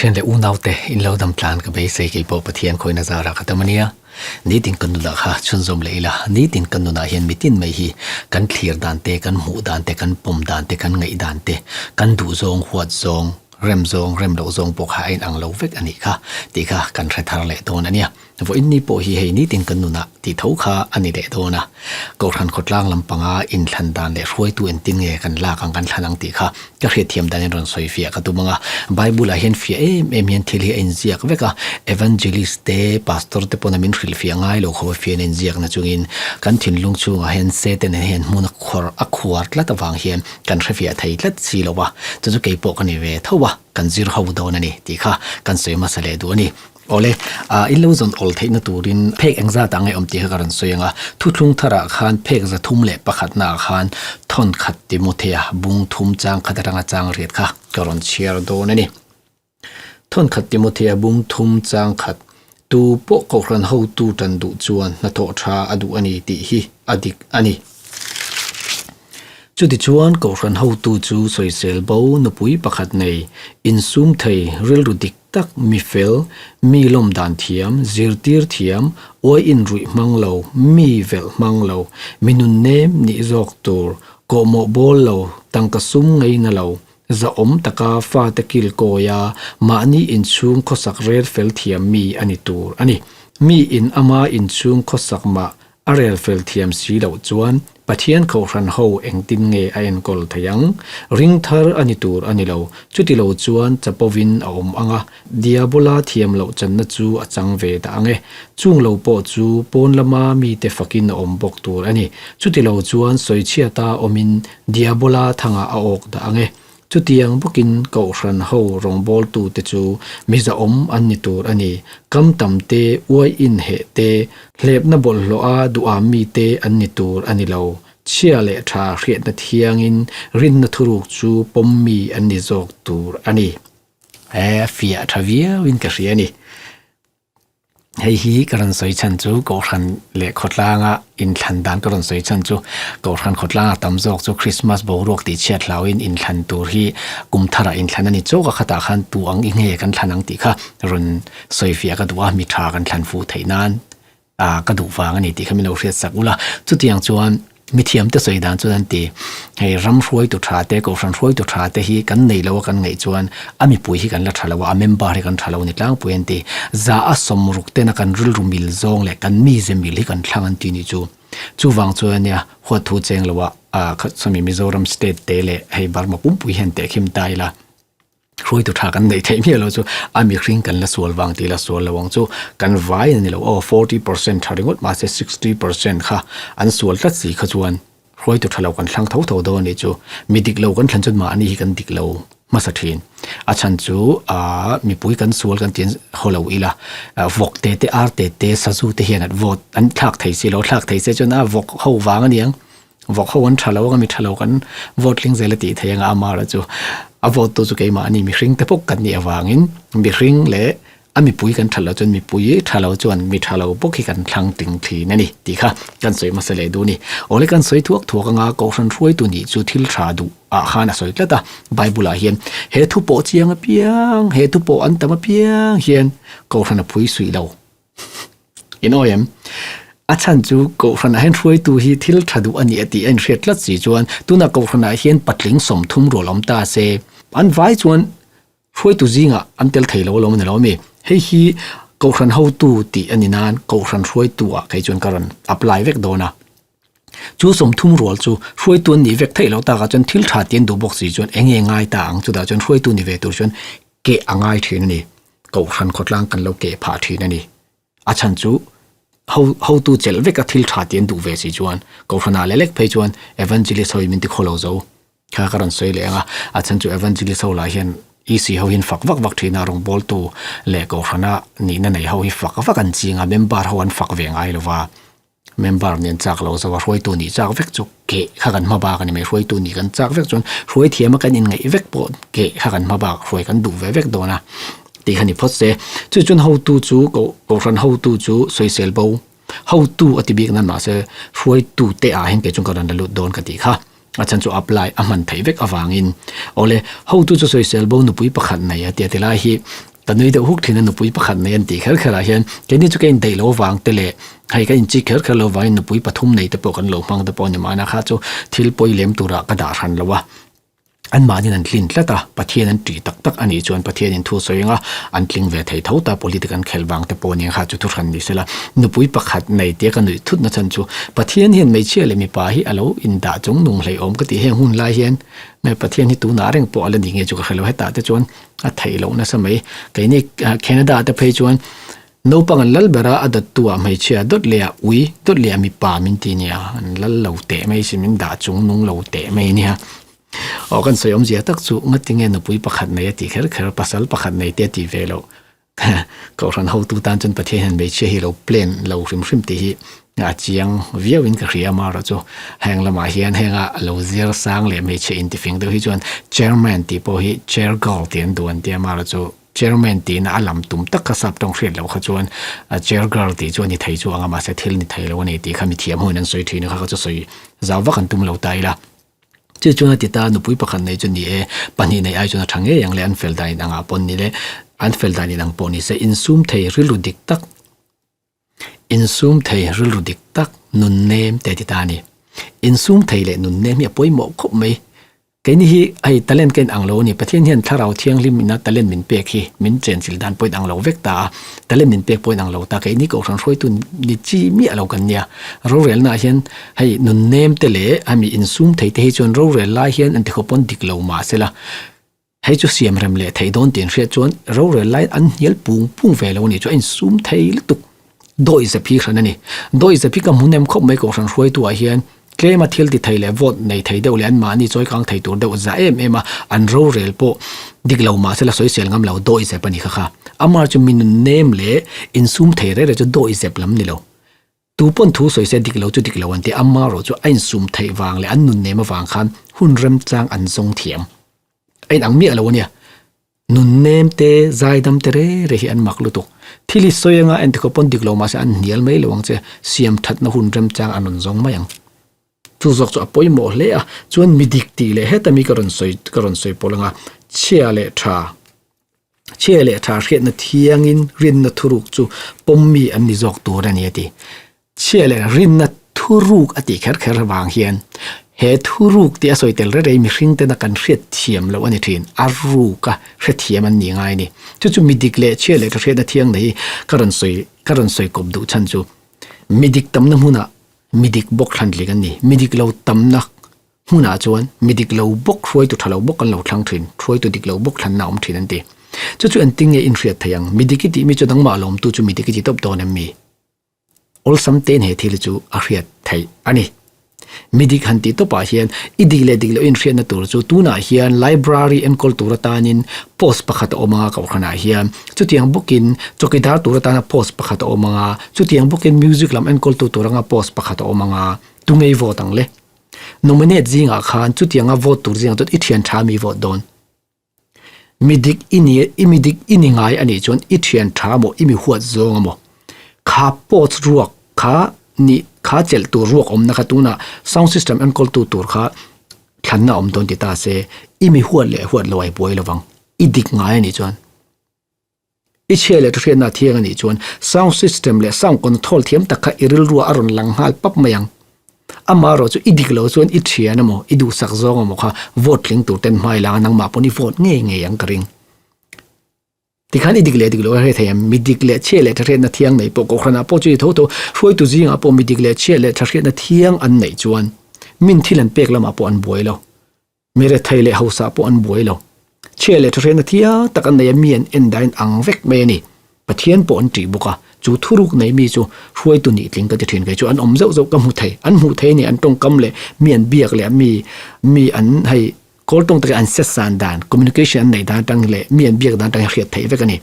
Thian leh unaute in lo dam tlan ka beisei kei pawh Pathian khawina zarah ka tam ania. Nitin kan nunah kha chhunzawm leh ila, nitin kan nunah hian mitin mai hi kan thlir dan te, kan hmuh dan te, kan pawm dan te, kan ngaih dan te, kan duh zawng, huat zawng, rem zawng, rem loh zawng pawh kha a inang lo vek a nih kha tih kha kan hre thar leh dawn ania. Vawiin ni pawh hi hei nitin kan nunah tih tho kha a ni leh dawn a, Kohhran khawtlang lampanga inthlan dan leh hruaitu entin nge kan lak ang kan thlan ang tih kha ka hriatthiam danin rawn sawi fiah ka tum ang a. Bible ah hian fiah em em hian thil hi a inziak vek a, Evangelist te, Pastor te pawn a min hrilh fiah ngai lo khawp a fiahna inziakna chungin kan thinlung chhungah hian Satan hian hmun a khuar a khuar tlat avang hian kan hrefiah thei tlat si lo a, chu chu keipawh ka ni ve tho a, kan zir ho dawn a ni tih kha kan sawi hmasa leh duh a ni. Awle, in lo zawn awl theihna turin phek engzat ah nge awm tih kha ka rawn sawi ang a, thuthlung tharah khan phek 301 ah khan thawnkhat Timothea bung thum chang khat atanga chang riat kha ka rawn chhiar dawn a ni. Thawnkhat Timothea bung thum chang khat, Tu pawh Kohhran hotu tan duh chuan hnathawh tha a duh a ni tih hi a dik a ni. Chutichuan Kohhran hotu chu sawisel bo nupui pakhat nei, insum thei rilru dik tak, mi fel, mi lawm dan thiam, zirtir thiam, uai inruih hmang lo, mi velh hmang lo, mi nun nem nih zawk tur, kawhmawh bawl lo, tangka sum ngaina lo, zahawm taka fate kil kawia mahni inchhung khawsak rel fel thiam mi a ni tur a ni. Mi in ama inchhung khawsak mah A rel fel thiam si loh chuan Pathian Kohhran ho engtin nge a enkawl thei ang? Ring thar a ni tur a ni lo. Chuti lo chuan chapovin a awm ang a, Diabola thiam loh channa chu a chang ve dah ang e. Chung lo pawh chu pawn lama mite fakin a awm bawk tur a ni. Chuti lo chuan sawichhiata awmin Diabola thangah a awk dah ang e. Chutiang bawkin Kohhran ho rawngbawltute chu mizahawm an ni tur a ni. Kam tam te, uai inheh te, hlepna bawlhhlawha duham mite an ni tur a ni lo. Chhia leh tha hriatna thiangin rinna thuruk chu pawm mi an ni zawk tur a ni. He fiah tha viauin ka hria a ni. Hei hi ka rawn sawi chhan chu Kohhran leh khawtlanga inthlan dan ka rawn sawi chhan chu Kohhran khawtlanga tam zawk chu Christmas boruak tih chhiat hlauhin inthlan tur hi kum tharah inthlan a ni chawk a khatah khan tu ang i nge kan thlan ang tih kha rawn sawi fiah ka duh a mi tha kan thlan fuh theih nan ah ka duh vang a ni tih kha min lo hriat sak ula chutiang chuan Mithiamte sawi dan chuan an ti, hei ram hruaitu tha te, kohhran hruaitu tha te hi kan nei lo a kan ngaih chuan a mipui hi kan la tha lo a, a member hi kan tha lo a ni tlangpui an ti. Za a sawmruk tena kan rilru mil zawng leh kan mize mil hi kan thlang an ti nih chu. Chuvang chuan ania huatthu cheng lo a, sawmi Mizoram state te leh hei Burma pumpui hian tehkhim ta ila. Hruaitu tha kan neih theih miah lo chu a mihring kan la sual vang tih la sual lo ang chu kan vai a ni lo aw 40% tha ringawt mahse 60% kha an sual tlat si kha chuan hruaitu tha lo kan thlang tho tho dawn a nih chu mi dik lo kan thlan chuan mahni hi kan dik lo hmasa thin a chhan chu aaa mipui kan sual kan tih haw lo ila vawk te te ar te te sazu te hian an vote an thlak thei si lo thlak thei se chuan a vawk ho vang a niang. Vawk ho an tha lo anga mi tha lo kan vote tling zel a tih theih anga amara chu a vote tu chu keimah ani mihring te pawh kan nih avangin mihring leh a mipui kan tha lo chuan mipui tha lo chuan mi tha lo bawk hi kan thlang tling thin a ni tih kha kan sawi hmasa leh duh a ni. Awle kan sawi thuak thuak anga Kohhran hruaitu nih chu thil tha duh ah khan a sawi tlat a Bible ah hian he thu pawh chiang apiang he thu pawh an tam apiang hian Kohhran a phui suih lo. In awi em? A chhan chu Kohhranah hian hruaitu hi thil tha duh a ni a tih a inhriat tlat si chuan tunah Kohhranah hian patling 30 rual awm ta se an vai chuan hruaitu zingah an tel thei lo alawm a ni lo ami? Hei hi Kohhran hotu tih a ni nan Kohhran hruaitu ah kei chuan ka rawn apply vek dawn a. Chu 30 rual chu hruaitu an nih vek theih loh takah chuan thil tha tih an duh bawk si chuan eng nge ngai ta ang chutah chuan hruaitu ni ve tur chuan keh a ngai thin a ni. Kohhran khawtlang kan lo keh phah thin a ni. A chhan chu ho hotu chelh veka thil tha tih an duh ve si chuan Kohhranah leh lek phei chuan Evangelist ho hi min ti khaw lo zo. Kha ka rawn sawi leh ang a, a chhan chu Evangelist ho lah hian EC ho hian fak vak vak thin a, rawngbawltu leh Kohhrana nihna nei ho hi fak vak an ching a, member ho an fak ve ngai lo va. Member nen chak lo zo a hruaitu nih chak vek chu keh kha kan hma bak a ni mai, hruaitu nih kan chak vek chuan hruai thiam a kan inngaih vek pawh keh kha kan hma bak hruai kan duh ve vek dawn a tih kha ni phawt se. Chu chuan hotu chu kohhran hotu chu sawisel bo hotu a ti bik nan mahse hruaitu te ah hian kei chuan ka rawn la lut dawn ka tih kha a chhan chu apply a hman theih vek avangin awle hotu chu sawisel bo nupui pakhat nei a tia ti lai hi. Ka nui deuh huk thin a nupui pakhat nei an tih kher kher ah hian keini chu ka indaih lo vang te leh hei ka inchik kher kher lo vangin nupui pathum nei te pawh kan lo hmang te pawh a ni mahna kha chu thil pawi lem turah ka dah hran lo a. Anmahniin an tlin tlat a, Pathian an ṭih tak tak a nih chuan Pathianin thu sawi anga an tling ve thei tho ta, politic an khelh vang te pawh nia kha chu thu hran ni sela. Nupui pakhat nei tia ka nuih thut na chhan chu Pathian hian hmeichhia leh mipa hi a lo indah chung nung hleihawm ka tih heng hun lai hian nge Pathian hi tunah reng pawh a la ni nge chu ka hre lo hetah te chuan a theih loh nasa mai. Keini Canada te phei chuan naupang an lal ber a, a dawttu ah hmeichhia dawt leh ah ui dawt leh ah mipa min ti nia an lal lo teh mai sin min dah chung nung lo teh mai nia. Aw kan sawi awmzia tak chu ngatinge nupui pakhat nei a tih kher kher pasal pakhat nei te a tih ve loh. Kohhran hotu tan chuan Pathian hian hmeichhia hi lo plan lo hrim hrim tih hi a chiang viau in ka hria amaherawh chu heng lamah hian henga lo zir sang leh hmeichhia intifing deuh hi chuan chairman tih pawh hi chair girl tih an duh an tia amaherawh chu chairman tihna a lam tum tak kha sap tawng hriat loh kha chuan chair girl tih chu a ni thei chu ang a mahse thil ni thei lo a ni tih kha mithiam ho in an sawi thin a kha kha chu sawi zau vak an tum lo ta ila. Chu chuan a ti ta, nupui pakhat nei chu ni e, pahnih nei ai chuan a tha ngei ang le, an fel dan inang ah pawh ni le, an fel dan inang pawh ni se, insum thei rilru dik tak, insum thei rilru dik tak nun nem te a ti ta a ni. Insum thei leh nun nem hi a pawimawh khawp mai. Keini hi hei talent ka inang lo a ni, Pathian hian thlarau thianghlim ina talent min pek hi min chenchilh dan pawh inang lo vek ta a, talent min pek pawh inang lo ta, keini kohhran hruaitu ni chi miah lo kan nia. Rorelnaah hian Hei nun nem te leh a mi insum thei te hi chuan rorel lai hian an tikhawp pawn dik lo mah se la, hei chu siam rem leh theih dawn tih an hriat chuan rorel lai an hnial pung pung ve lo a nih chu a insum thei lutuk. Dawi zep hi hran a ni. Dawi zep hi ka hmu nem khawp mai kohhran hruaitu ah hian tlema thil ti thei leh vote nei thei deuh leh an mahni chawi kang thei tur deuh za em em a, an rorel pawh dik lo mah se la sawisel ngam lo dawi zep a ni kha kha. Amah chu mi nun nem leh insum thei reng reng chu dawi zep lam ni lo. Tu pawn thu sawi se dik lo chu dik lo an ti, amma erawh chu a insum theih vang leh an nun nem avang khan hun remchang an zawng thiam. A inang miah lo ania. Nun nem te, zaidam te re re hi an mak lutuk. Thil hi sawi anga en tikhaw pawn dik lo mahse an hnial mai lo ang che, siam thatna hun remchang an rawn zawng mai ang. Chu zawk chu a pawimawh hle a, chuan mi dik tih leh heta mi ka rawn sawi ka rawn sawi pawlh anga chhia leh tha. Chhia leh tha hriatna thiangin rinna thuruk chu pawmmi an ni zawk tur a ni a ti. Chhia leh rinna thuruk a tih kher kher vang hian he thuruk tih a sawi tel reng reng mihring tena kan hriat thiam loh a ni thin, a ruka hrethiam an ni ngai a ni. Chu chu mi dik leh chhia leh tha hriatna thiang nei hi ka rawn sawi ka rawn sawi kawp duh chhan chu mi dik tamna hmunah mi dik bawk thlan tling an ni. Mi dik lo tamna Hmunah chuan mi dik lo bawk hruaitu tha lo bawk an lo thlang thin, hruaitu dik lo bawk thlanna a awm thin an ti. Chu chu engtin nge inhriat thei ang? Mi dik i tih mi chu nangmah lawmtu chu mi dik i ti tawp dawn em mi? Awlsam tein he thil chu a hriat theih a ni. Mi dik han tih tawpah hian i dik leh dik loh inhriatna tur chu tunah hian library enkawl tur atanin post pakhat a awm anga kohhranah hian chutiang bawkin chawkidar tur atana post pakhat a awm anga chutiang bawkin music lam enkawltu tur anga post pakhat a awm anga tungei vote ang le? Nominate zingah khan chutianga vote tur zingah chuan i thian tha mi vote dawn. Mi dik i ni i mi dik i ni ngai a nih chuan i thian tha maw i mi huat zawng a maw kha post ruak kha ni kha chelh tur ruak awmna kha tunah sound system enkawl tu tur kha thlanna awm dawn ti ta se i mi huat leh huat lo a i buai lovang i dik ngai a nih chuan. I chhia leh hriatna a thiang a nih chuan sound system leh sound control thiam tak kha i rilruah a rawn lang nghal pap mai ang. Amaherawh chu i dik lo chuan i thian emaw, i duhsak zawng emaw kha vote tling tur ten hmai lang a nangmah pawn i vote ngei ngei ang ka ring. Tikhan i dik leh dik lo a hre thei ang. Mi dik leh chhia leh thahriatna thiang nei pawh kohhranah pawh chu i tho tho. Hruaitu zingah pawh mi dik leh chhia leh thahriatna thiang an neih chuan min thil an pek lamah pawh an buai lo. Mi rethei leh hausa pawh an buai lo. Chhia leh thahriatna thiang tak an nei a, mi an en dahin ang vek mai a ni. Pathian pawh an ṭih bawk a, chu thuruk nei mi chu hruaitu nih tling ka ti ṭhin kei chu an awm zauh zauh ka hmu thei. An hmuh thei a ni, an tawngkam leh mi an biak leh mi mi an hei kawl tawng takin an set san dan, communication an neih dan atang leh mi an biak dan atang hi hriat theih vek a ni.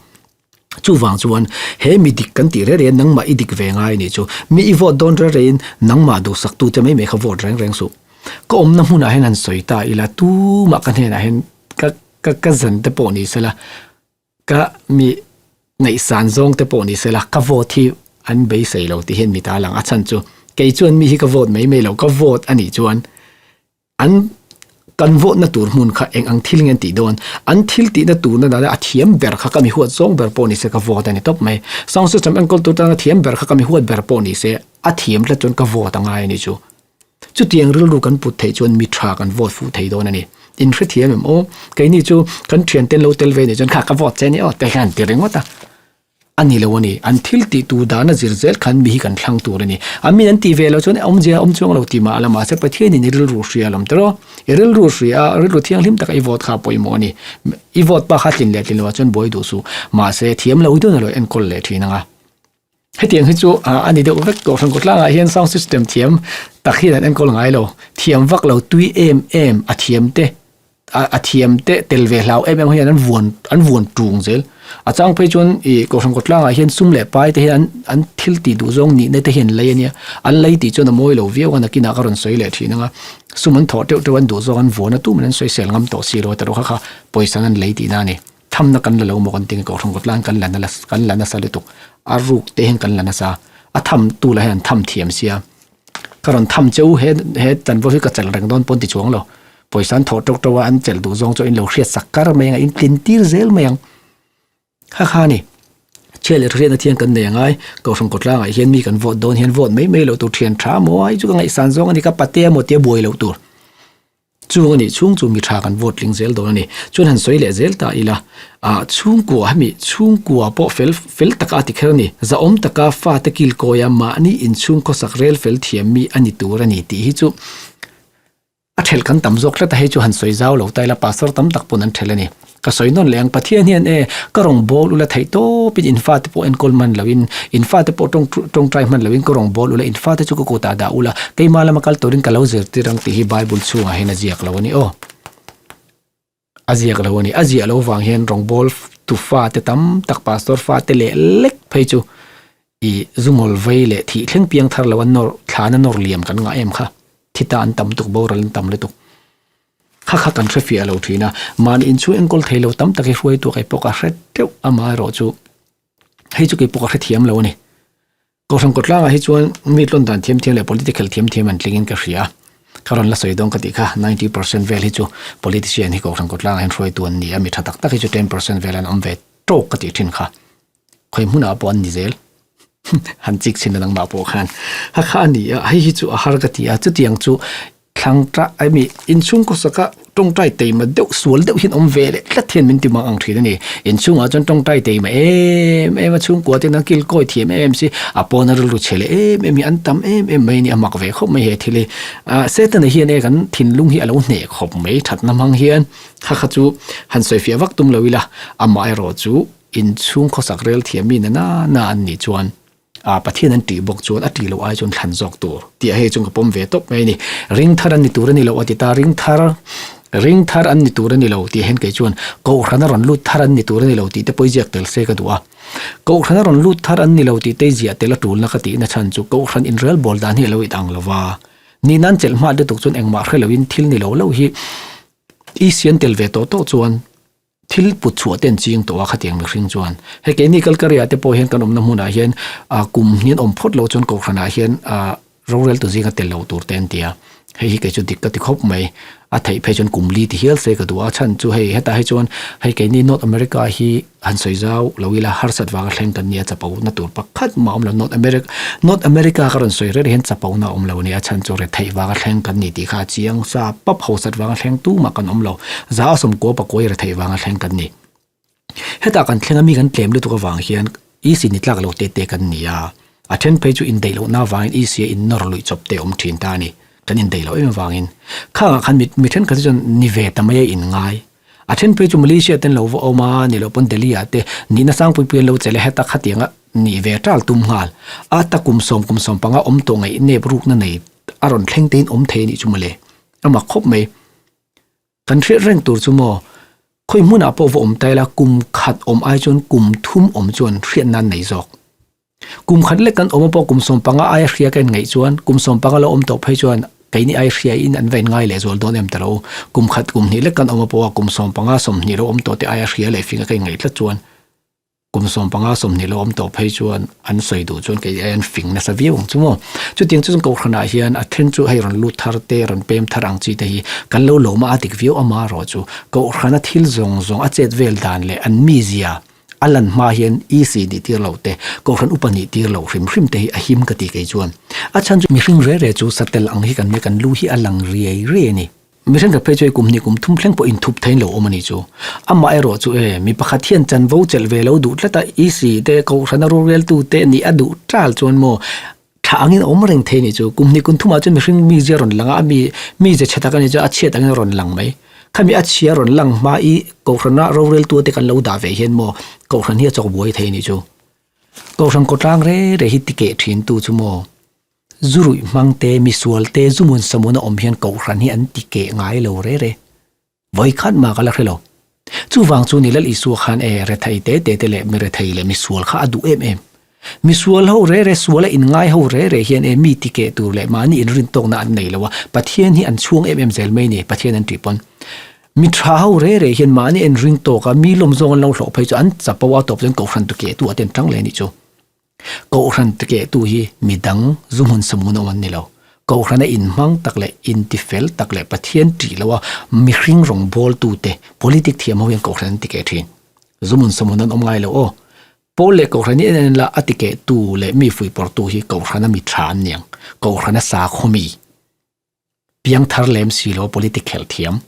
Chuvang chuan he mi dik kan tih reng reng nangmah i dik ve ngai a nih chu. Mi i vote dawn reng rengin nangmah duhsaktute mai mai kha vote reng reng suh. Ka awmna hmunah hian han sawi ta ila tumah ka hnenah hian ka ka ka zan te pawh ni sela ka mi ngaihsan zawng te pawh ni sela ka vote hi an beisei lo tih hian mi ta lang a chhan chu kei chuan mi hi ka vote mai mai lo ka vote a nih chuan an. Kan vote na tur hmun kha eng ang thil nge an tih dawn? An thil tihna turna dana a thiam ber kha ka mi huat zawng ber pawh ni se ka vote a ni tawp mai. Sound system enkawl tur tana thiam ber kha ka mi huat ber pawh ni se a thiam tlat chuan ka vote a ngai a ni chu. Chutiang rilru kan put theih chuan mi tha kan vote fuh thei dawn a ni. In hrethiam em aw? Keini chu kan thianten lo tel ve nih chuan kha ka vote che a ni aw te hian ti ringawt a. A ni lo a ni. An thil tih tur dana zir zel khan mi hi kan thlang tur a ni. A min an tih ve loh chuan awmzia a awm chuang lo tih mah a la mahse Pathianin i rilru hria a lawm tawh rawh. I rilru hria a, rilru thianghlim taka i vote kha a pawimawh a ni. I vote pa kha tlin leh tlin loh ah chuan buai duh suh. Mahse thiam lo deuh na lo enkawl leh thin ang a. Hetiang hi chu a ni deuh vek tawh. Hrankawt tlangah hian sound system thiam tak hian an enkawl ngai lo. Thiam vak lo tui em em a thiam te a thiam te tel ve hlau em em hian an vuan an vuan tung zel. A chang phei chuan ih kohhran kawt tlangah hian sum leh pai te hian an an thil tih duh zawng nihna te hian lei a nia. An lei tih chuan a mawi lo viau a nakinah ka rawn sawi leh thin ang a. Sum an thawh teuh teuh an duh zawng an vuan a tumin an sawisel ngam tawh si lo a ta rawh kha kha pawisa an lei tihna a ni. Thamna kan la lo maw kan ti nge kohhran kawt tlang kan la na kan la nasa lutuk. A ruk te hian kan la nasa. A tham tu lah hian an tham thiam sia. Ka rawn tham che u he he chanvo hi ka chelh reng dawn pawn ti chuang lo. Pawisa an thawh tawk tawk a, an chelh duh zawng chu in lo hriat sak kar mai ang a, in tlin tir zel mai ang. Kha kha a ni. Chhiat leh hriatna thiang kan nei angai, Kohhran kawtlangah hian mi kan vote dawn hian vote mai mai loh tur thian tha maw ai chu ka ngaihsan zawng a ni ka patea maw tia buai loh tur. Chung a nih chhung chu mi tha kan vote tling zel dawn a ni. Chuan han sawi leh zel ta ila, ah chhungkua hemi chhungkua pawh fel fel taka a ti kher a ni. Zahawm taka fate kilkawia mahni inchhung khawsak rel fel thiam mi a ni tur a ni tih hi chu A thelh kan tam zawk tlat a, hei chu han sawi zau lo ta ila pastor tam tak pawn an thelh a ni. Ka sawi nawn leh ang, Pathian hian e, ka rawn bawl ula theih tawpin in fate pawh enkawl hman loin, in fate pawh tawng tawngtai hman loin ka rawn bawl ula, in fate chu ka kutah dah ula, keimah lama kal turin ka lo zirtir ang tih hi Bible chhungah hian a ziak lo a ni aw. A ziak lo a ni. A ziah lo vang hian rawngbâwl tu fate tam tak, pastor fate leh lek phei chu i zungawl vei leh thih thleng piang thar lo a nawr, thlana nawr liam kan ngah em kha. Thi ta an tam tuk, boral an tam lutuk. Kha kha kan hre fiah lo thin a. Mahni inchhung enkawl thei lo tam tak hi hruaitu kei pawh ka hre teuh amaherawh chu hei chu kei pawh ka hrethiam lo a ni. Kohhran kawtlangah hi chuan mi tlawn dan thiam thiam leh political thiam thiam an tlingin ka hria. Ka rawn la sawi dawn ka tih kha 90% vel hi chu politician hi Kohhran kawtlangah hian hruaitu an ni a, mi tha tak tak hi chu 10% vel an awm ve tawk ka tih thin kha. Khawi hmunah pawh an ni zel. Han chik chhin a nangmah pawh khan. Ha kha a ni a, hei hi chu a har ka ti a, chutiang chu Thlang ta ai mi inchhung khawsaka tawngtai teima deuh sual deuh hian awm ve leh tlat hian min ti mang ang thin a ni. Inchhungah chuan tawngtai teima em em a chhungkua ten an kilkawi thiam em em si a pawna rilru chhe leh em em hi an tam em em mai a ni a mak ve khawp mai he thil hi. Ah Setana hian e kan thinlung hi a lo hneh khawp mai thatna hmang hian kha kha chu han sawifiah vak tum lo ila amaherawh chu inchhung khawsak rel thiam mi na na na an nih chuan A Pathian an tih bawk chuan a tih loh ai chuan thlan zawk tur tih a hei chung ka pawm ve tawp mai a ni. Ring thar an ni tur a ni lo a ti ta, ring thar ring thar an ni tur a ni lo tih hian kei chuan Kohhran a rawn lut thar an ni tur a ni lo tih te pawh i ziak tel se ka duh a. Kohhran a rawn lut thar an ni lo tih te i ziah tel a tulna ka tihna chhan chu Kohhran inrel bawl dan hi a lo it ang lo va. Nihna an chelh hmat lutuk chuan engmah hre loin thil ni lo lo hi i siam tel ve tawh tawh chuan Thil put chhuah te an ching tawh a khatiang mihring chuan. Hei keini Kalkaria te pawh hian kan awmna hmunah hian ah kum hian awm phawt lo chuan kohhranah hian ah roreltu zinga tel lo tur te an ti a. Hei hi kei chu dik ka ti khawp mai. A theih phei chuan kum li ti hial se ka duh a chhan chu hei hetah hi chuan hei keini North America hi han sawi zau lo ila harsat vanga thleng kan nia chapo na tur pakhat mah a awm lo. North America North America ka rawn sawi reng hian chapo na a awm lo a nia chhan chu retheih vanga thleng kan ni tih kha a chiang sa pap hausat vanga thleng tumah kan awm lo. Za a sawmkua pakua i retheih vanga thleng kan ni. Hetah kan thleng a mi kan tlem lutuk avang hian EC ni tlak lo te te kan ni a, a then phei chu indaih lohna avangin EC a innawr luih chawp te a awm thin ta a ni. Kan indaih loh em avangin khangah khan mi mi thenkhat hi chuan ni ve ta mai a inngai. A then phei chu Malaysia ten lo va awm a, ni loh pawn Delhi ah te nihna sangpui pui an lo chelh a, heta khatianga nih ve tal tum nghal. A ta kum sawm kum sawm panga awm tawh ngaih nep rukna nei a rawn thleng te in awm thei a nih chu mawle. A mak khawp mai. Kan hriat reng tur chu maw, khawi hmunah pawh va awm ta ila kum khat awm ai chuan kum thum awm chuan hriat nan nei zawk. Kum khat lek kan awm a pawh kum 15 aia hria ka inngaih chuan kum 15 lo awm tawh phei chuan keini ai hria in an va inngai leh zual dawn em ta lo. Kum khat kum hnih lek kan awm a pawh a kum 15 20 lo awm tawh te aia hria leh fing a ka inngaih tlat chuan. Kum 15 20 lo awm tawh phei chuan an sawi duh chuan kei ai an fing nasa viau ang chu maw. Chutiang chu chuan kohhranah hian a then chu hei rawn lut thar te rawn pem thar ang chi te hi kan lo lawm a a dik viau amaherawh chu kohhrana thil zawng zawng a chet vel dan leh an mizia a lan hma hian EC nih tir lo te kohhran upa nih tir lo hrim hrim te hi a him ka ti kei chuan. A chhan chu mihring re re chu satel ang hi kan nia kan lu hi a lang riai riai a ni. Mihring ka phei chu hei kum hnih kum thum thleng pawh inthup theiin lo awm a nih chu. Amah erawh chu e, mi pakhat hian chanvo chelh ve lo duh tlat a, EC te, Kohhrana roreltu te nih a duh tal chuan maw tha angin a awm reng thei a nih chu. Kum hnih kum thumah chuan mihring mizia rawn lang a, a mi mize chhe tak a nih chu a chhiat angin a rawn lang mai. Khami a chhia rawn lang hma i Kohhrana roreltu te kan lo dah ve hian maw Kohhran hi a chawk buai thei a nih chu. Kohhran kawtlang re re hi tikeh thin tu chu maw Zu ruih hmang te, misual te, zu mun samun a awm hian kohhran hi an ti keh ngai lo re re. Vawi khat mah ka la hre lo. Chuvang chu ni Lal Isua khan e rethei te te te leh mi rethei leh misual kha a duh em em. Misual ho re re, sual a inngai ho re re hian e mi ti keh tur leh mahni inrintawkna an nei lo a, Pathian hi an chhuang em em zel mai ni, Pathian an tih pawn. Mi tha ho re re hian mahni inringtawk a, mi lawm zawng an lo hlawh phei chu an chapo a tawp chuan kohhran tu keh tu ah te an tang leh a nih chu. Kohhran tikehtu hi midang zu hmun samun awm an ni lo. Kohhrana inhmang tak leh intifel tak leh Pathian ṭih loa mihring rawngbawltute, politic thiam ho hian kohhran an tikeh ṭhin. Zu hmun samun an awm ngai lo aw. Paul leh kohhran hi en en la a tikehtu leh mi fuihpawrhtu hi kohhrana mi ṭha an niang. Kohhrana sakhaw mi. Piangthar lem si lo politic khelh thiam.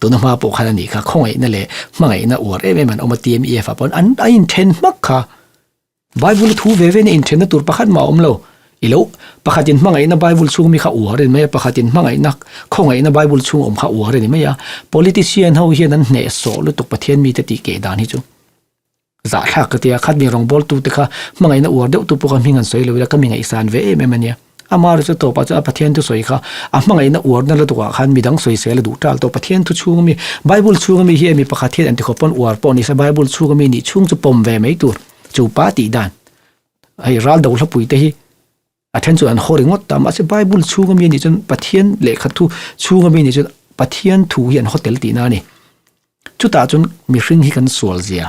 Tuna hma pawh khan a nih kha khawngaihna leh hmangaihna uar em em an awm a TMEF ah pawn an a inthen hmak kha. Bible thu ve ve na inthenna tur pakhat mah a awm lo. I lo pakhatin hmangaihna Bible chhung mi kha uar a ni mai a, pakhatin hmangaihna khawngaihna Bible chhung awm kha uar a ni mai a. Politician ho hian an hnehsawh lutuk Pathian mite tih keh dan hi chu. Zahthlak ka tia, khatni rawngbawltu te kha hmangaihna uar deuh tu pawh kha hming an sawi lo ila ka mi ngaihsan ve em em a nia. Ama erawh chu tawpah chuan a Pathian thu sawi kha a hmangaihna uarna lutukah khan midang sawisel a duh tal tawh. Pathian thu chhunga mi, Bible chhunga mi hi mi pakhat hian anti khawp pawn uar pawh ni se Bible chhunga mi nih chhung chu pawm ve mai tur chu pa tih dan hei ral do hlapui te hi a then chuan an haw ringawt ta mahse Bible chhunga mi anih chuan Pathian lehkha thu chhunga mi anih chuan Pathian thu hi an haw tel tihna a ni. Chutah chuan mihring hi kan sual zia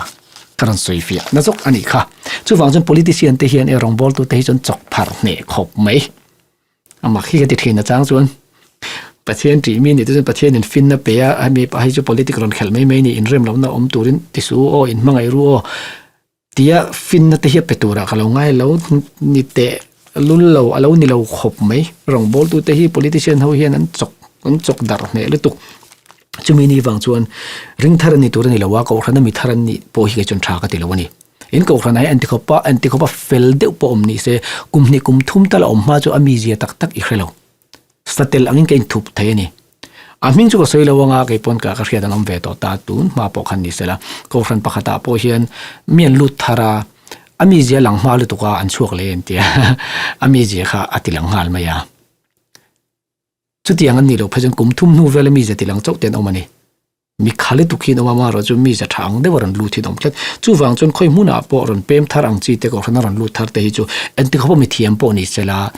ka rawn sawi fiah na zawk a nih kha. Chuvang chuan politician te hian e rawngbawltu te hi chuan chawk pharh hneh khawp mai. Amah khi ka ti thin a chang chuan Pathian tih mi nih te chuan Pathian in finna pe a hemi pah hi chu politic rawn khelh mai mai ni inrem lohna awm turin ti suh u aw inhmangaih ru aw. Tia finna te hi a pe turah ka lo ngai lo ni teh lul lo a lo ni lo khawp mai. Rawngbawltu te hi politician ho hian an chawk an chawk darh hneh lutuk. Chumi ni vang chuan ring thar a ni tur a ni lo a, kohhran a mi thar an nih pawh hi kei chuan tha ka ti lo a ni. In kohhran ah hian anti khawpa anti khawpa fel deuh pawh awm ni se kum hnih kum thum tal a awm hma chu a mizia tak tak i hre lo. Satel angin ka inthup thei a ni. A hming chu ka sawi lo anga kei pawn ka ka hriat an awm ve tawh ta tun hma pawh khan ni sela. Kohhran pakhatah pawh hian mi an lut thar a, a mizia lang hma lutuk a an chhuak leh an tia a mizia kha a ti lang nghal mai a. Chutiang an nih loh phei chuan kum thum hnu vela mizia ti lang chauh te an awm a ni. Mi kha lutuk hi an awm a, amaherawh chu mi za tha ang deuh a rawn lut hi an awm tlat. Chuvang chuan khawi hmunah pawh rawn pem thar ang chi te kohhran a rawn lut thar te hi chu engtik ho pawh mi thiam pawh ni sela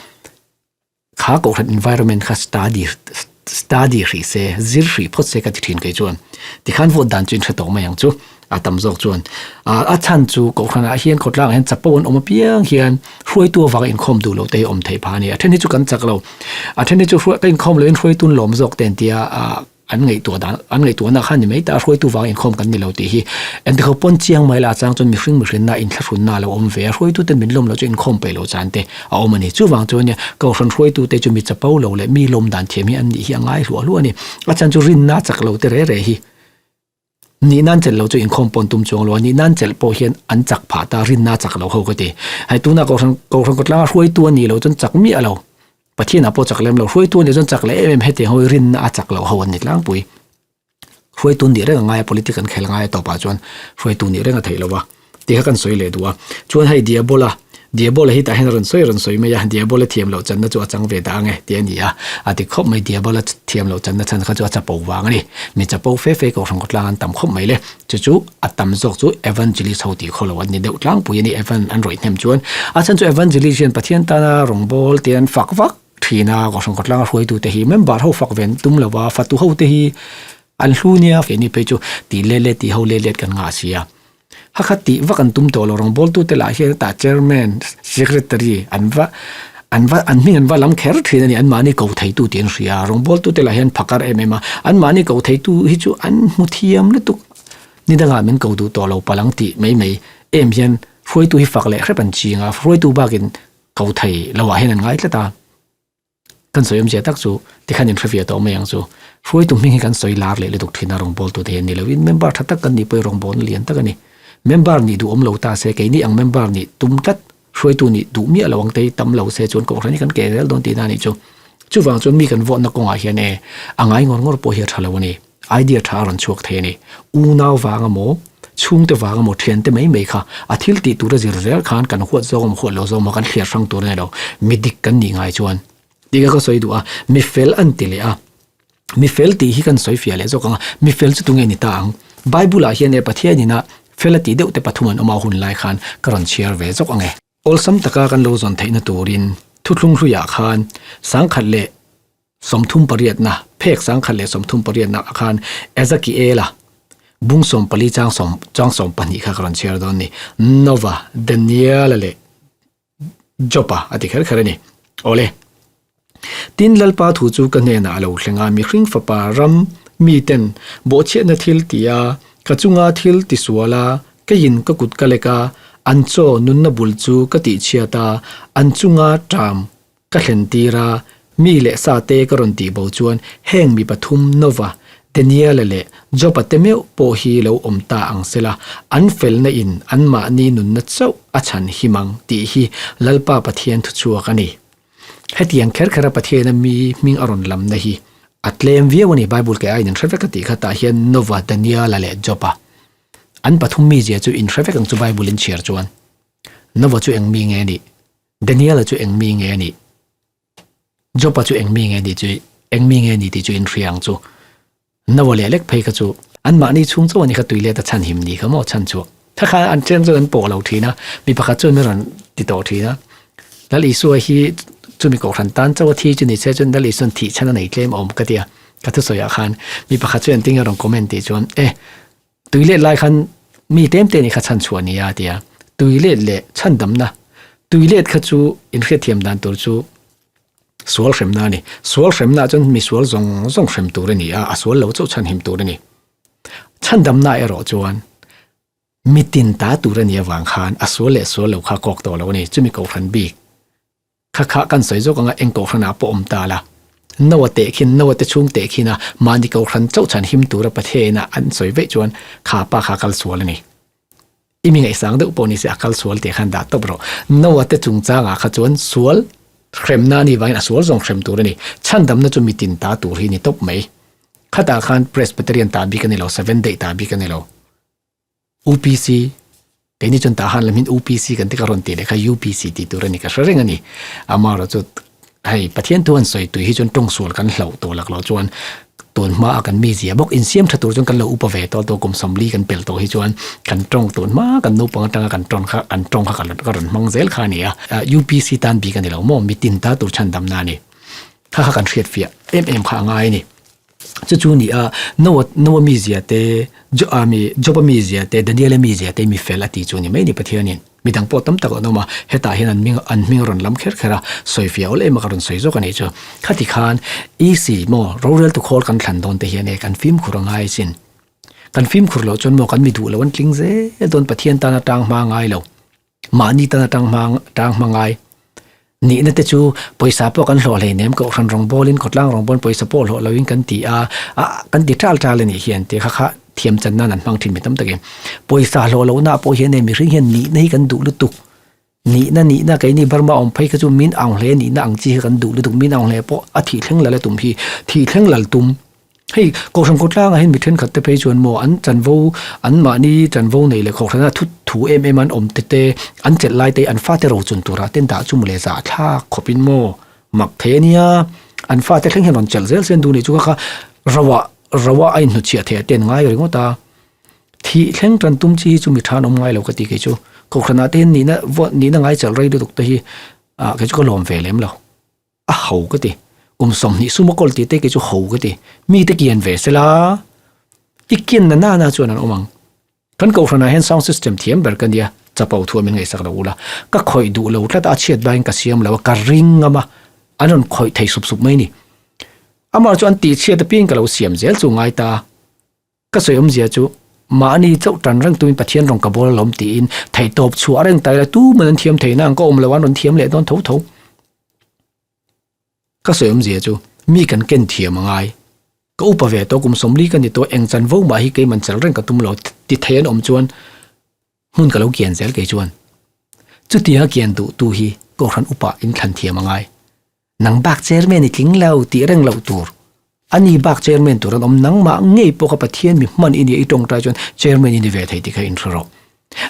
Kha kohhran environment kha study study hrih se, zir hrih phawt se ka ti thin kei chuan. Tikhan vote dan chu in hre tawh mai ang chu, a tam zawk chuan. A chhan chu kohhranah hian khawtlangah hian chapo an awm apiang hian hruaitu avanga inkhawm duh loh te hi awm theih phah a ni. A then hi chu kan chak lo, a then hi chu ka inkhawm lohin hruaitu an lawm zawk te an tia. An ngaihtuah dan, an ngaihtuahna kha ni mai ta, hruaitu vang inkhawm kan ni lo tih hi engtikhaw pawn chiang mai la chang chuan mihring mihrinna inthlahrunna a lo awm ve a, hruaitute min lawm loh chu inkhawm peih loh chan te a awm a ni. Chuvang chuan nia Kohhran hruaitute chu mi chapo lo leh mi lawm dan thiam hi an nih hi a ngai hluah hluah a ni. A chhan chu rinna chak lo te re re hi nih nan chelh lo chu inkhawm pawn tum chuang lo a, nih nan chelh pawh hian an chak phah ta, rinna chak lo ho ka ti. Hei tunah Kohhran Kohhran kawtlanga hruaitu a nih loh chuan chak miah lo. Pathianah pawh chak lem lo, hruaitu a nih chuan chak leh em em hetiang ho hi rinna a chak loh ho an ni tlangpui. Hruaitu nih reng a ngai a, politic an khel ngai a tawpah chuan hruaitu nih reng a theih lo a tih kha kan sawi leh duh a. Chuan hei Diabola, Diabola hi tah hian a rawn sawi a rawn sawi mai a, Diabola thiam loh channa chu a chang ve dah ang e tih a ni a, a ti khawp mai Diabola thiam loh channa chhan kha chu a chapo vang a ni. Mi chapo fe fe Kohhran khawtlang an tam khawp mai le. Chu chu a tam zawk chu Evangelist ho tih khaw lo an ni deuh tlangpui a ni, Evan an rawih hnem chuan. A chhan chu Evangelist hian Pathian tana rawngbâwl te an fak vak thin a, Kohhran khawtlanga hruaitute hi member ho fak ve an tum lo va, fatu ho te hi an hlu nia, keini phei chu tih let let tih ho let let kan ngah si a. Hakha tih vak an tum tawh lo rawngbawltute lah hian hetah chairman, secretary an va an va an hming an va lam kher thin a ni anmahni ko theitu tih an hria a rawngbawltute lah hian phakar em em a anmahni ko theitu hi chu an hmu thiam lutuk ni dangah min ko duh tawh lo palang tih mai mai em hian hruaitu hi fak leh hrep an ching a hruaitu bakin ko thei lo ah hian an ngai tlat a. Kan sawi awmzia tak chu tikhan in hrefiah tawh mai ang chu. Hruaitu hming hi kan sawi lar leh lutuk thin a rawngbawltu te hian ni loin member tha tak kan nih pawh hi rawngbawlna lian tak a ni. Member nih duh awm lo ta se keini ang member nih tum tlat hruaitu nih duh miah lo ang te hi tam lo se chuan kohhran hi kan keh zel dawn tihna a nih chu. Chuvang chuan mi kan vote na kawngah hian e a ngai ngawr ngawr pawh hi a tha lo a ni. Idea tha a rawn chhuak thei a ni. Unau vang emaw, chhungte vang emaw, thiante mai mai kha a thil tih tura zir zel khan kan huat zawng emaw huat lo zawng emaw kan thliar hrang tur a ni lo. Mi dik kan nih ngai chuan tih kha ka sawi duh a, mi fel an ti leh a. Mi fel tih hi kan sawi fiah leh zawk ang a, mi fel chu tunge ni ta ang? Bible ah hian e Pathian ina fel a tih deuh te pathum an awm a hun lai khan ka rawn chhiar ve zawk ang e. Awlsam taka kan lo zawn theihna turin thuthlung hluiah khan sangkhat leh 38na, phek 1038na ah khan Ezekiela bung 14 chang sawm chang 12 kha ka rawn chhiar dawn ni. Nova, Daniela leh Joba a ti kher kher a ni. Awle. Tin Lalpa thu chu ka hnenah a lo thleng a, mihring fapa ram miten bawhchhiatna thil ti a, ka chunga thil ti sual a, keiin ka kut ka lek a, an chaw nunna bul chu ka tihchhiat a, an chunga ṭam Ka thlen tir a, mi leh sa te ka rawn tih bo chuan heng mi pathum Nova, Daniela leh Joba te meuh pawh hi lo awm ta ang sela, an felna in anmahni nunna chauh a chhan him ang tih hi Lalpa Pathian thuchhuak a ni. Hetiang kher kher a Pathiana mi hming a rawn lamna hi a tlem viau a ni, Bible kei aiin an hre vek a tih kha tah hian Nova, Daniela leh Joba an pathum mizia chu in hre vek ang chu Bible in chhiar chuan. Nova chu eng mi nge a nih? Daniela chu eng mi nge a nih? Joba chu eng mi nge nih chu eng mi nge ni tih chu in hria ang chu. Noah leh lek phei kha chu anmahni chhung chauh a ni kha tui let a chhan him ni kha maw chhan chhuah. Kha kha an tlem chuan an pawh lo thin a, mi pakhat chuan min rawn ti tawh thin a. Lal Isua hi chumi kohhran tan chauh a thi chu ni se chuan Lal Isua'n thih chhan a nei tlem awm ka ti a, ka thusawiah khan mi pakhat chuan engtin nge a rawn comment tih chuan e Tui let lai khan mi tlem te nih kha chhan chhuah nia a ti a, tui let leh chhandamna, tui let kha chu inhriatthiam dan tur chu sual hremna a ni. Sual hremna ah chuan mi sual zawng zawng hrem tur a ni a, a sual lo chauh chhanhim tur a ni. Chhandamna erawh chuan mitin ta tur a nih avang khan a sual leh sual lo kha kawk tawh lo a ni. Chumi kohhran bik Kha kha kan sawi zawk anga eng kohhranah pawh awm ta la. Noah teh khin, Noah te chhung teh khin a, mahni kohhran chauh chhan him tura Pathiaina an sawi veih chuan kha pa kha kal sual a ni. I mi ngaihsang deuh pawh ni se a kal sual tih khan dah tawp rawh. Noah te chungchangah kha chuan sual hremna a nih vangin a sual zawng hrem tur a ni. Chhandamna chu mitin ta tur hi ni tawp mai. Khatah khan Presbyterian ta bik a ni lo, Seventh Day ta bik a ni lo. UPC, keini chuan tah han lam hin UPC kan ti ka rawn tih leh kha UPC tih tur a ni ka hre reng a ni. Amaherawh chu hei Pathian thu han sawi tui hi chuan tawng sual kan hlauh tawh lak loh chuan tun hma a kan mizia bawk insiam tha tur chuan kan lo upa ve tawh tawh kum sawmli kan pel tawh hi chuan kan tawng tun hma kan naupang atanga kan tawng kha kan tawng kha ka rawn hmang zel kha a ni a. UPC tan bik a ni lo maw mitin ta tur chhandamna a ni. Kha kha kan hriat fiah em em kha a ngai a ni. Chu chu ni a, Noah Noah mizia te, Jo a mi Joba mizia te, Daniela mizia te mi fel a ti chu ni mai ni Pathianin. Midang pawh tam tak an awm a, hetah hian an hming an hming a rawn lam kher kher a, sawi fiah awl em a ka rawn sawi zawk a nih chu. Khati khan EC maw roreltu khawl kan thlan dawn te hian e kan fimkhur a ngai sin. Kan fimkhur loh chuan maw kan mi duh lo an tling zel dawn Pathian tana tang hma ngai lo. Mahni tan atang hma tang hma ngai. Nihna te chu pawisa pawh kan hlawh hleinem kohhran rawngbawlin khawtlang rawngbawlin pawisa pawh hlawh loin kan ti a, ah kan ti ṭal ṭal a nih hian tih kha kha thiam chan nan an hmang ṭhin mi tam takin. Pawisa hlawh lohna pawh hian hei mihring hian nihna hi kan duh lutuk. Nihna nihna keini Burma awm phei kha chu min ang hle nihna ang chi kha kan duh lutuk min ang hle pawh a thih thleng lal a tum hi thih thleng lal tum. Hei, Kohhran khawtlangah hian mi thenkhat te phei chuan maw an chanvo, anmahni chanvo nei leh Kohhrana thu thu em em an awm te te, an chelh lai te an fate rochun turah te an dah chu mawle zah thlak khawpin maw mak thei a nia. An fate thleng hian rawn chelh zel se an duh nih chu kha kha roah roah a inhnutchhiah theih ah te an ngai ringawt a. Thih thleng tan tum chi hi chu mi tha an awm ngai lo ka ti kei chu. Kohhranah te hian nihna nihna ngai chelh rei lutuk te hi ah kei chu ka lawm ve lem lo. A ho ka ti. Kum 20 sum a kawl tih te kei chu ho ka ti. Mi te kian ve sela, i kian na na na chuan an awm ang. Kan kohhranah hian sound system thiam ber ka nia, chapo thu a min ngaihsak lo ula, ka khawih duh lo tlat a, a chhiat laiin ka siam lo a, ka ring ngam a, an rawn khawih thei sup sup mai ni. Amah chu an tih chhiat apiang ka lo siam zel chu ngai ta. Ka sawi awmzia chu mahni chauh tan reng tumin Pathian rawn ka bawl alawm tiin theihtawp chhuah reng ta ila tuman an thiam theihna ang ka awm lo an rawn thiam leh dawn tho tho. Ka sawi awmzia chu mi kan ken thiam a ngai. Ka upa ve tawh kum 40 ka ni tawh eng chanvo mah hi keiman chal reng ka tum lo ti thei an awm chuan hmun ka lo kian zel kei chuan. Chutia kian duh tu hi Kohhran upa in thlan thiam a ngai. Nang bak chairman i tling lo tih reng loh tur. Ani bak chairman tur an awm nangmah ngei pawh kha Pathian mi hman i nia i tawngtai chuan chairman i ni ve thei tih kha inhre rawh.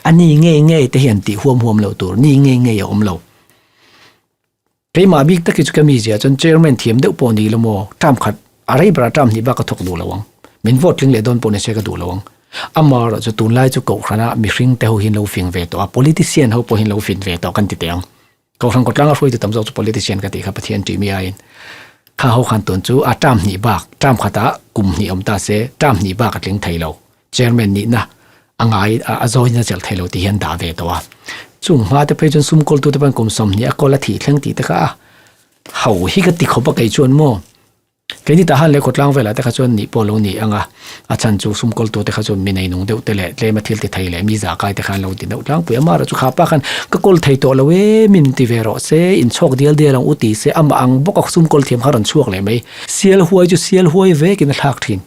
Ani ngei ngei te hian tih huam huam loh tur, ni ngei ngei a awm lo. Keimah bik tak hi chu ka mi zia chuan chairman thiam deuh pawh ni lo maw, term khat a rei berah term hnih bak ka thawk duh lo ang. Min vote tling leh dawn pawh ni se ka duh lo ang. Amaherawh chu tunlai chu Kohhrana mihring te ho hi an lo fing ve tawh a, politician ho pawh hi an lo fin ve tawh kan ti teh ang. Kohhran kawtlanga hruaitu tam zawk chu politician ka tih kha Pathian tih mi aiin kha ho khan tun chu a term hnih bak, term khatah kum hnih awm ta se term hnih bak a tling thei lo. Chairman nihna a ngai a zawiin a chelh thei lo tih hi an dah ve tawh a. Chung hma te phei chuan sum kawltu te pawhin kum 20 a kawl a thih thleng tih te kha a ho hi ka ti khawp a kei chuan maw. Keini tah han leh khawtlang velah te kha chuan nih pawh lo ni ang a, a chhan chu sum kawltu te kha chuan mi nei nung deuh te leh tlem a thil ti thei leh mi zah kai te kha an lo ti deuh tlangpui a. Amaherawh chu kha pa khan ka kawl thei tawh lo e min ti ve rawh se, inchhawk dial dial ang u ti se amah ang bawk a sum kawl thiam kha rawn chhuak leh mai. Sial huai chu sial huai vekin a thlak thin.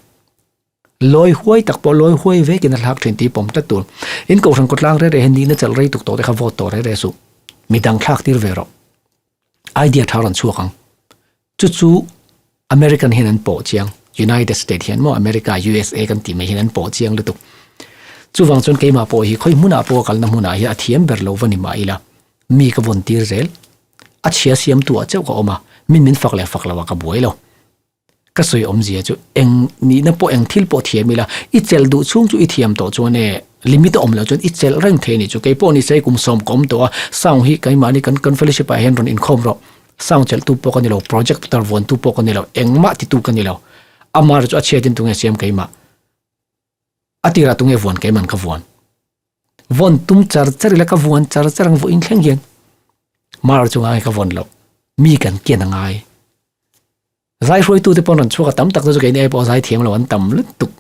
Lawi huai tak pawh lawi huai vekin a thlak thin tih pawm tlat tur. In kohhran kawtlang reh reh hian nihna chelh rei tuk tawh te kha vote tawh reh reh suh. Midang thlak tir ve rawh. Idea tha rawn chhuak ang. Chu chu American hian an pawh chiang. United State hian maw America, USA kan tih mai hian an pawh chiang lutuk. Chuvang chuan keimah pawh hi khawi hmunah pawh a kalna hmunah hian a thiam ber lo va ni mah ila mi ka vawn tir zel. A chhia siamtu ah chauh ka awm a, min min fak leh fak lo ah ka buai lo. Ka sawi awmzia chu eng nihna pawh eng thil pawh thiam ila, i chelh duh chhung chu i thiam tawh chuan e, limit a awm loh chuan i chelh reng thei a nih chu. Kei pawh ni se kum 10 ka awm tawh a, sound hi keimahni kan kan fellowship ah hian rawn inkhawm rawh. Sound chelhtu pawh ka ni lo, projector vuantu pawh ka ni lo, engmah titu ka ni lo. Amah erawh chu a chhiatin tunge siam keimah. A tirah tunge vuan keiman ka vuan. Vawn tum char char ila ka vuan char char ang vawiin thleng hian mar chunga nge ka vawn loh. Mi kan ken a ngai. Zai hruaitute pawh an rawn chhuak a, tam tak chu keini ai pawh zai thiam lo an tam lutuk.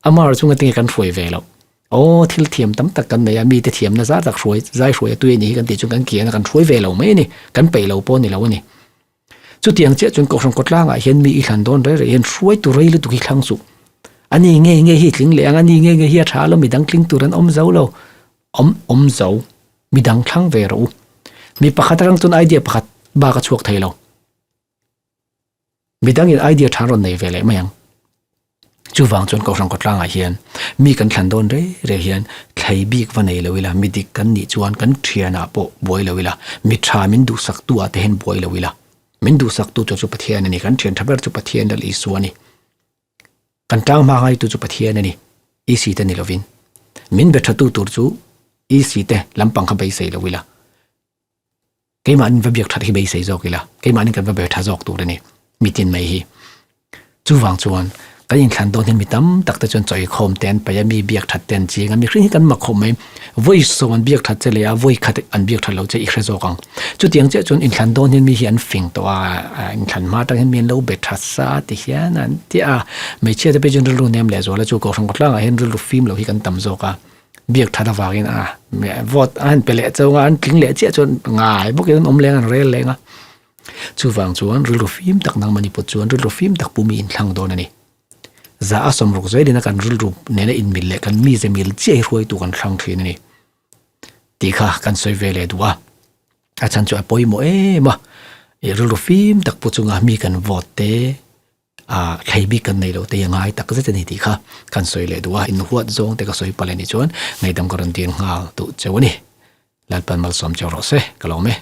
A mar chunga tinge kan hruai ve loh. Aw thil thiam tam tak kan nei a, mite thiamna zar tak hruai zai hruai a tui a nih hi kan tih chuan kan kian a, kan hruai ve lo mai a ni. Kan peih lo pawh a ni lo a ni. Chutiang chiah chuan Kohhran kawtlangah hian mi i thlan dawn rei rei hian hruaitu rei lutuk hi thlang suh. A ni nge nge hi tling leh ang, a ni nge nge hi a tha lo, midang tling tur an awm zo lo. Awm awm zo. Midang thlang ve rawh u. Mi pakhat atang chuan idea pakhat bak a chhuak thei lo. Midangin idea tha an rawn nei ve leh mai ang. Chuvang chuan Kohhran Kawtlangah hian mi kan thlan dawn rei rei hian thlei bik va nei lo ila, mi dik kan nih chuan kan thianah pawh buai lo ila, mi tha min duhsaktu ah te hian buai lo ila. Min duhsaktu chu chu Pathian a ni, kan thian tha ber chu Pathian Lal Isua a ni. Kan tang hma ngaitu chu Pathian a ni, EC te ni lovin. Min be thatu tur chu EC te lampang kha beisei lo ila. Keimahnin va biak that hi beisei zawk ila, keimahnin kan va ber tha zawk tur a ni, mitin mai hi. Chuvang chuan kan inthlan dawn hian mi tam tak te chuan chawikhawm te an paih a, mi biak that te an ching a, mihring hi kan mak khawp mai. Vawi sawm an biak that che leh a, vawi khat an biak that lo che i hre zawk ang. Chutiang chiah chuan inthlan dawn hian mi hi an fing tawh a, inthlan hma atang hian mi an lo be tha sa ti hian an ti a, hmeichhia te pawh chuan rilru nem leh zual a, chu Kohhran khawtlangah hian rilru fim lo hi kan tam zawk a. Biak that avangin a vote a han pe leh chauh a, an tling leh chiah chuan ngai bawkin an awm leng an rel leng a. Chuvang chuan rilru fim tak nangmah ni pawh chuan rilru fim tak pumi inthlang dawn a ni. Za a sawmruk zelin a kan rilru nena inmil leh kan mize mil chiah hi hruaitu kan thlang thin a ni tih kha kan sawi ve leh duh a. A chhan chu a pawimawh em a, rilru fim tak pawh chunga mi kan vote te A thlei bik kan nei lo te hi a ngai tak zet a ni tih kha kan sawi leh duh a, inhuat zawng te ka sawi palh a nih chuan ngaihdam ka rawn dil nghal duh cheu a ni. Lalpan malsawm cheu rawh se, ka lawm e.